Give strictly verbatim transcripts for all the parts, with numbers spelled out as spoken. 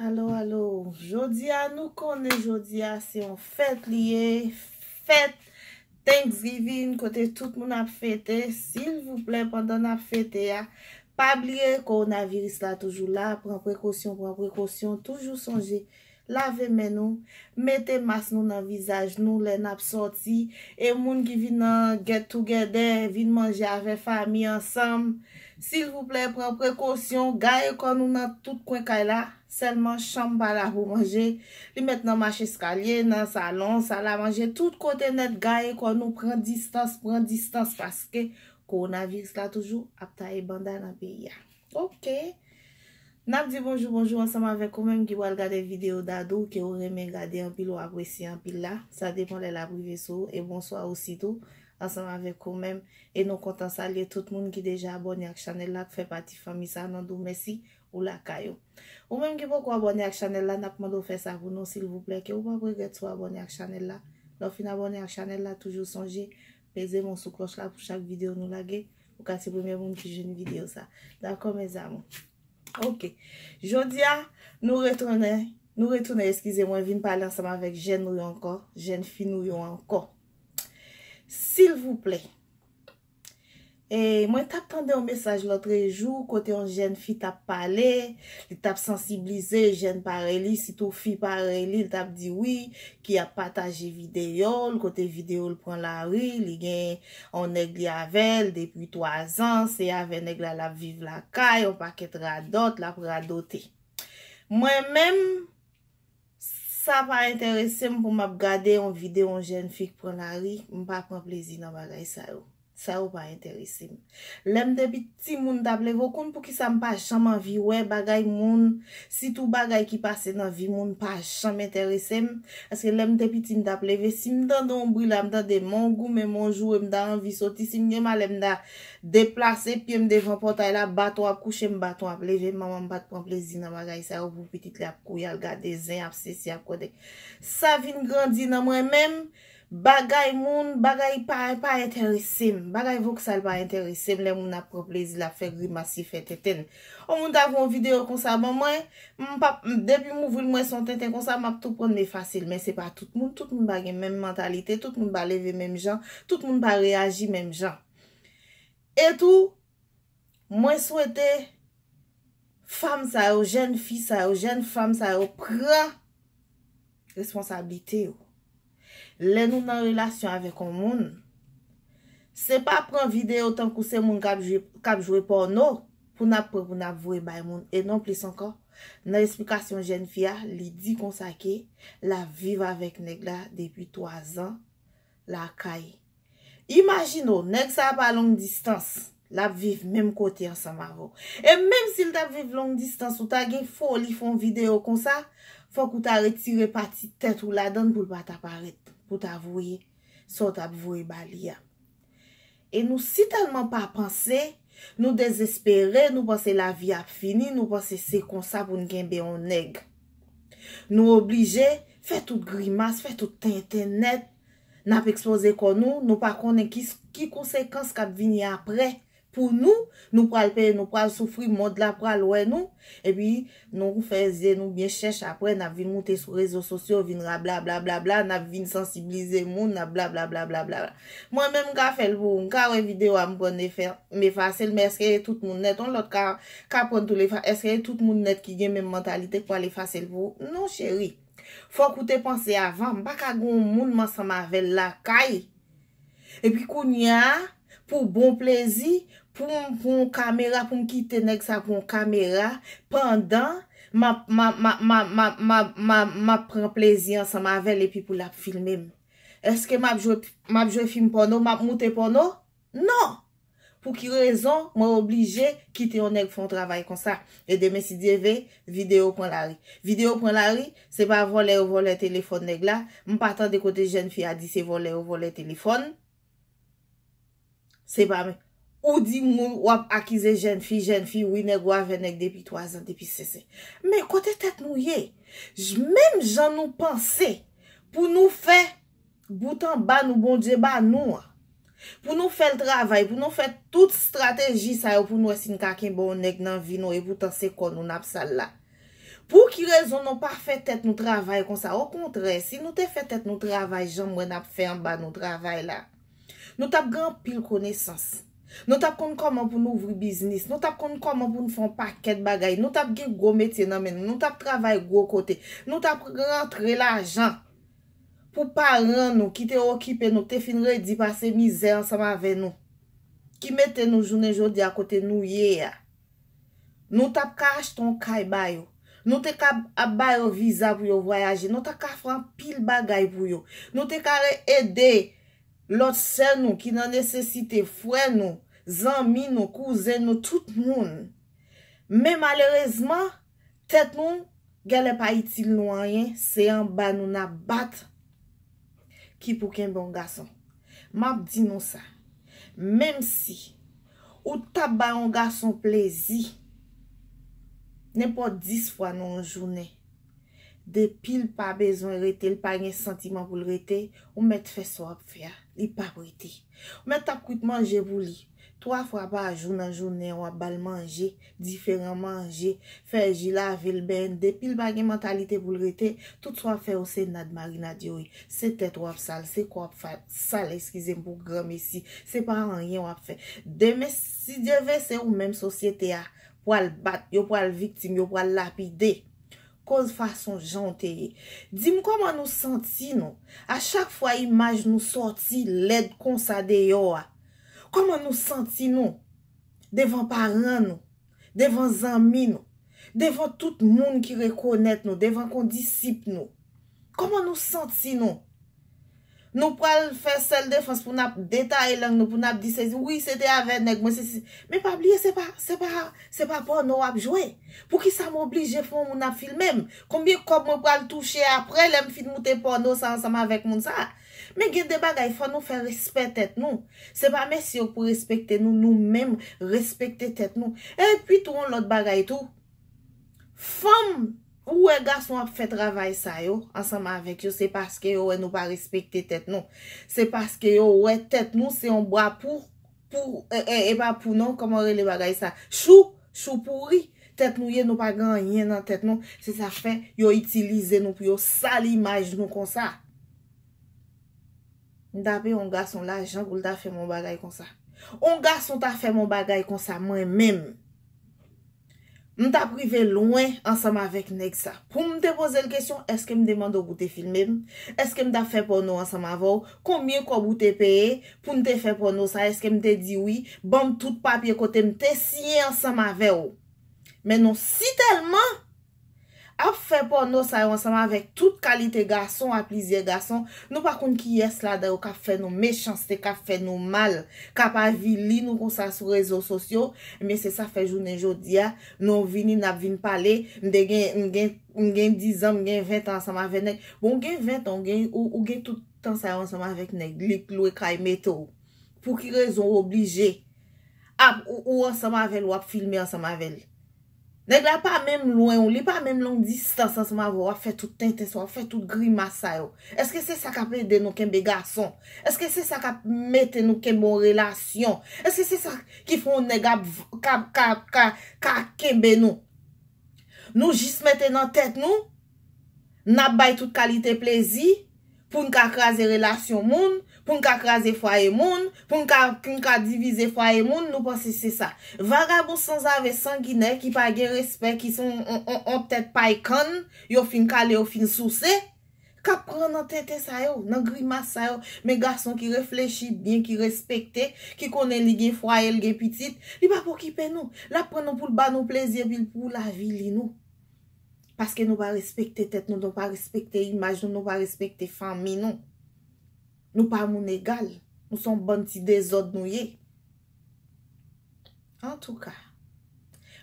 Alo, alo, jodi a nou konnen jodi a se yon fèt li ye, fèt Thanksgiving, kote tout moun ap fete. Silvouplè, pandan n ap fete a, pa bliye kowonaviris la toujou la, pran prekosyon, pran prekosyon, toujou sonje lave men nou, mete mas nou nan vizaj nou lè n ap sòti, e moun ki vin nan get together, vin manje avè fanmi ansanm, silvouplè, pran prekosyon, gaye kò nou nan tout kwen kay la. Sèlman chanm pa la pou manje. Li mèt nan mach eskalye, nan salon, sal a manje, tout kote nèt, gaye kò nou, pran distans, pran distans, paske kowonaviris la toujou ap taye banda nan peyi a. Ok. N ap di bonjou, bonjou ansanm avèk ou menm ki pral gade videyo Dadou, ke ou renmen gade anpil, ou apresye anpil la. Sa depann lè l ap rive sou ou. E bonswa osi tou, ansanm avèk ou menm. E nou kontan salye tout moun ki deja abòne ak chanèl la, k fè pati fanmi sa, n ap di w mèsi, ou lakay ou. Ou menm ki poko abòne ak chanèl la, n ap mande w fè sa pou nou, silvouplè, ke ou p ap regrèt si w abòne ak chanèl la. Lè w fin abòne ak chanèl la, toujou sonje peze men w sou klòch la pou chak videyo nou lage, ou ka se premye moun ki jwenn videyo sa. Dakò, mes amours? Ok. Jodi a, nou retounen, nou retounen, eskize mwen, vin pale ansanm avèk jèn nou yo ankò, jèn fi nou yo ankò. Silvouplè, e, mwen t ap tande yon mesaj lòtrejou kote yon jèn fi t ap pale, li t ap sansiblize jèn parèy li, sitou fi parèy li, li t ap di wi, ki ap pataje videyo l, kote videyo l pran lari, li gen yon nèg li avè l depi twa zan, se avè nèg la l ap viv lakay, yon pakèt radòt, l ap radote. Mwen menm, sa pa enterese m pou m ap gade yon videyo yon jèn fi k pran lari, m pa pran plezi nan bagay sa yo. Sa yo pa enterese m. Lè m te pi timoun, m t ap leve, ou konn poukisa m pa janm anvi wè bagay moun, sitou bagay ki pase nan vi moun, pa janm enterese m. Paske lè m te piti, m t ap leve, si m tande yon bri la, m tande men w goumen, men w joure, m ta anvi soti. Si m gen malè, m ta deplase pye m devan pòtay la, baton ap kouche m, baton ap leve m. Manman m pa t pran plezi nan bagay sa yo pou pitit li ap kouri al gade zen, ap sesi, ap kote. Sa vin grandi nan mwen menm, bagay moun, bagay pa, pa enterese m. Bagay voksal pa enterese m. Lè moun ap pran plezi, l ap fè grimas, li fè tenten. Yon moun ta voye yon videyo konsa ban mwen, m p ap, m, depi m ouvri l, m wè se yon tenten konsa, m ap tou pran m efase l. Men se pa tout moun, tout moun pa gen menm mantalite, tout moun pa leve menm jan, tout moun pa reyaji menm jan. E tou, mwen swete fanm sa yo, jèn fi sa yo, jèn fanm sa yo pran responsablite yo. Lè nou nan relasyon avèk yon moun, se pa pran videyo tankou se moun k ap jwe, k ap jwe pòno pou n ap pran, pou n ap voye bay moun. E non plis ankò, nan esplikasyon jèn fi a, li di konsa ke l ap viv avèk nèg la depi twa zan lakay. Imajine w, nèg sa a pa long distans, l ap viv menm kote ansanm avè w. E menm si l t ap viv long distans, ou ta gen foli fè yon videyo konsa, fòk ou ta retire pati tèt ou ladan l pou l pa ta parèt, pou w ta voye sa w t ap voye ba li a. E nou sitèlman pa panse, nou dezespere, nou panse lavi ap fini, nou panse se konsa pou n kenbe yon nèg. Nou oblije fè tout grimas, fè tout tenten nèt, n ap ekspoze kò nou, nou pa konnen ki, ki konsekans k ap vini apre pou nou, nou pral peye, nou pral soufri, mond la pral wè nou, epi nou fè zye nou byen chèch, apre n ap vin moute sou rezo sosyo, vin rablablablabla, n ap vin sansiblize moun, n ap blablablablabla. Mwen menm m ka fè l pou ou, m ka wè videyo a m pran m efase l, men èske tout moun nèt, yon lòt ka, ka pran tou l efa-, èske tout moun nèt ki gen menm mantalite k pral efase l pou ou? Non, cheri. Fòk ou te panse avan, m pa ka gen yon moun m ansanm avè l lakay. Epi kounye a, pou bon plezi, pou m, pou yon kamera, pou m kite nèg sa pou yon kamera, pandan m ap, m ap, m ap, m ap, m ap, m ap, m ap, m ap pran plezi ansanm avè l epi pou l ap filme m. Èske m ap jwe, m ap jwe fim pòno, m ap moute pòno? Non! Pou ki rezon mwen oblije kite yon nèg fè yon travay konsa? E demen, si Dye ve, videyo pran lari. Videyo pran lari, se pa vòlè yo vòlè telefòn nèg la. M pa tande kote jèn fi a di se vòlè yo vòlè telefòn. Se pa men. Ou di moun w ap akize jèn fi, jèn fi, wi, nèg ou avè nèg depi twa zan, depi sese. Men kote tèt nou ye? J-, menm jan nou panse pou nou fè bout anba nou Bondye ba nou an. Pou nou fè l travay, pou nou fè tout estrateji sa yo pou nou wè si n ka kenbe yon nèg nan vi nou, epoutan se kò nou n ap sal la. Pou ki rezon nou pa fè tèt nou travay konsa? Okontrè, si nou te fè tèt nou travay jan m wè n ap fè anba nou travay la, nou t ap gen anpil konesans. Nou t ap konn kòman pou n ouvri biznis. Nou t ap konn kòman pou n fè yon pakèt bagay. Nou t ap gen gwo metye nan men nou. Nou t ap travay gwo kote. Nou t ap rantre lajan pou paran nou ki te okipe nou, te fin redi pase mizè ansanm avè nou, ki mete nou jounen jodi a kote nou ye a. Nou t ap ka achte yon kay ba yo. Nou te ka ap ba yo viza pou yo vwayaje. Nou t ap ka fè anpil bagay pou yo. Nou te ka re- ede lòt sè nou ki nan nesesite, frè nou, zanmi nou, kouzen nou, tout moun. Men malerezman, tèt nou genlè pa itil nou anyen, se anba nou n ap bat ki pou kenbe yon gason. M ap di nou sa, menm si ou t ap bay yon gason plezi nenpòt dis fwa nan yon jounen, depi l pa bezwen rete, l pa gen santiman pou l rete, ou mèt fè sa w ap fè a, li p ap rete. Ou mèt ap kwit manje pou li. Twa fwa pa jou nan jounen an, w ap ba l manje, diferan manje, fè ji, lave l, benyen l. Depi l pa gen mantalite pou l rete, tout sa w ap fè yo se nad marinad yo ye. Se tèt w ap sal, se kò w ap fa- sal, eskize m pou granmesi. Se pa anyen w ap fè. Demen, si Dye ve, se ou menm sosyete a pral bat, yo pral viktim, yo pral lapide. Koz fason jan w te ye. Di m kòman nou santi nou a chak fwa imaj nou sòti lèd konsa deyò a. Kòman nou santi nou devan paran nou, devan zanmi nou, devan tout moun ki rekonèt nou, devan kondisip nou? Kòman nou santi nou? Nou pral fè sèl defans pou n ap detaye lang nou, pou n ap di se wi, se te avè nèg mwen, se si. Men pa bliye, se pa, se pa, se pa pòno w ap jwe. Poukisa m oblije fè yon moun ap filme m? Konbyen kòb mwen pral touche apre lè m fin moute pòno sa ansanm avèk moun sa? Men gen de bagay, fò nou fè respè tèt nou. Se pa mesye yo k pou respekte nou, nou menm respekte tèt nou. Epi tou, yon lòt bagay tou, fanm, ou wè gason ap fè travay sa yo ansanm avèk yo, se paske yo wè nou pa respekte tèt nou. Se paske yo wè tèt nou se yon bwa pou, pou, e, e, e pa pou non, kòman rele bagay sa? Chou, chou pouri. Tèt nou ye, nou pa gen anyen nan tèt nou. Se sa fè yo itilize nou pou yo sal imaj nou konsa. M ta peye yon gason lajan pou l ta fè m yon bagay konsa. Yon gason ta fè m yon bagay konsa, mwen menm. M t ap rive lwen ansanm avèk nèg sa. Pou m te poze l kesyon, èske m te mande w pou te filme m? Èske m t ap fè pòno ansanm avè w? Konbyen kòb ou te peye pou m te fè pòno sa? Èske m te di wi? Ban m tout papye kote m te siyen ansanm avè w. Men non, sitèlman ap fè pòno sa yo ansanm avèk tout kalite gason, a plizyè gason, nou pa konn kiyès ladan yo k ap fè nou mechanste, k ap fè nou mal, k ap avili nou konsa sou rezo sosyo. Ebyen, se sa fè jounen jodi a, nou vini, n ap vin pale, m te gen, m gen, m gen dizan, m gen ventan ansanm avè nèg. Bon, ou gen ventan, ou gen, ou, ou gen tout tan sa yo ansanm avèk nèg, li k lwe kay mete w. Pou ki rezon ou oblije ap, ou, ou ansanm avè l, w ap filme ansanm avè l? Nèg la pa menm lwen w, li pa menm long distans ansanm avè w, w ap fè tout tenten sa, w ap fè tout grimas sa yo. Èske se sa k ap ede nou kenbe gason? Èske se sa k ap mete nou kenbe yon relasyon? Èske se sa ki fè yon nèg ap v- ka, ka, ka, ka kenbe nou? Nou jis mete nan tèt nou, n ap bay tout kalite plezi, pou n ka kraze relasyon moun, pou n ka kraze fwaye moun, pou n ka, pou n ka divize fwaye moun, nou panse se sa. Vagabon sanzave sanginè ki pa gen respè, ki se yon, yon, yon, yon tèt pay kann, yo fin kale, yo fin souse, k ap pran nan tenten sa yo, nan grimas sa yo. Men gason ki reflechi byen, ki respekte, ki konnen li gen fwaye, l gen pitit, li p ap okipe nou. L ap pran nou pou l ba nou plezi epi l pou l avili nou. Paske nou pa respekte tèt nou, nou pa respekte imaj nou, nou pa respekte fanmi nou. Nou pa moun egal. Nou se yon bann ti dezòd nou ye. Antouka,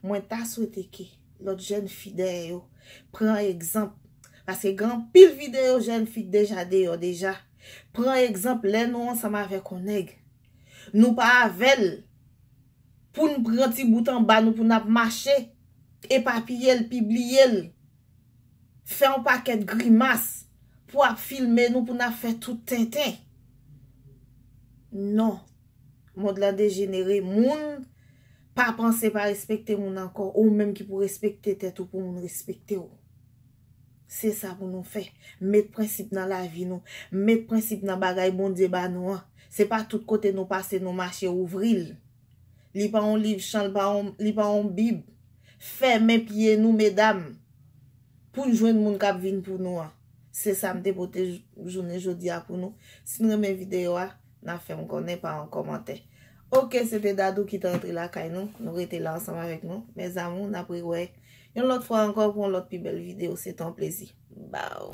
mwen ta swete ke lòt jèn fi dèyè yo pran egzanp. Paske gen anpil videyo jèn fi k deja deyò deja. Pran egzanp lè nou ansanm avèk yon nèg. Nou pa avè l pou n pran ti bout anba nou pou n ap mache, epapiye l, pibliye l, fè yon pakèt grimas pou ap filme nou, pou n ap fè tout tenten. Non. Mond lan dejenere, moun Pa panse pa respekte moun ankò, ou menm ki pou respekte tèt ou pou moun respekte w. Se sa pou nou fè. Met prensip nan lavi nou. Met prensip nan bagay Bondye ba nou an. Se pa tout kote nou pase nou mache ouvri l. Li pa yon liv chan, li pa yon, li pa yon bib. Fèmen pye nou, medam. Pou n jwenn moun k ap vin pou nou an. Se sa m te pote jounen jodi a pou nou. Si n renmen videyo a, n a fè m konnen pa yon kòmantè. Oke, se te Dadou ki te antre lakay nou. Nou rete la ansanm avèk nou. Mes amours, n ap rewè yon lòt fwa ankò pou yon lòt pi bèl videyo. Se te yon plezi. Bye.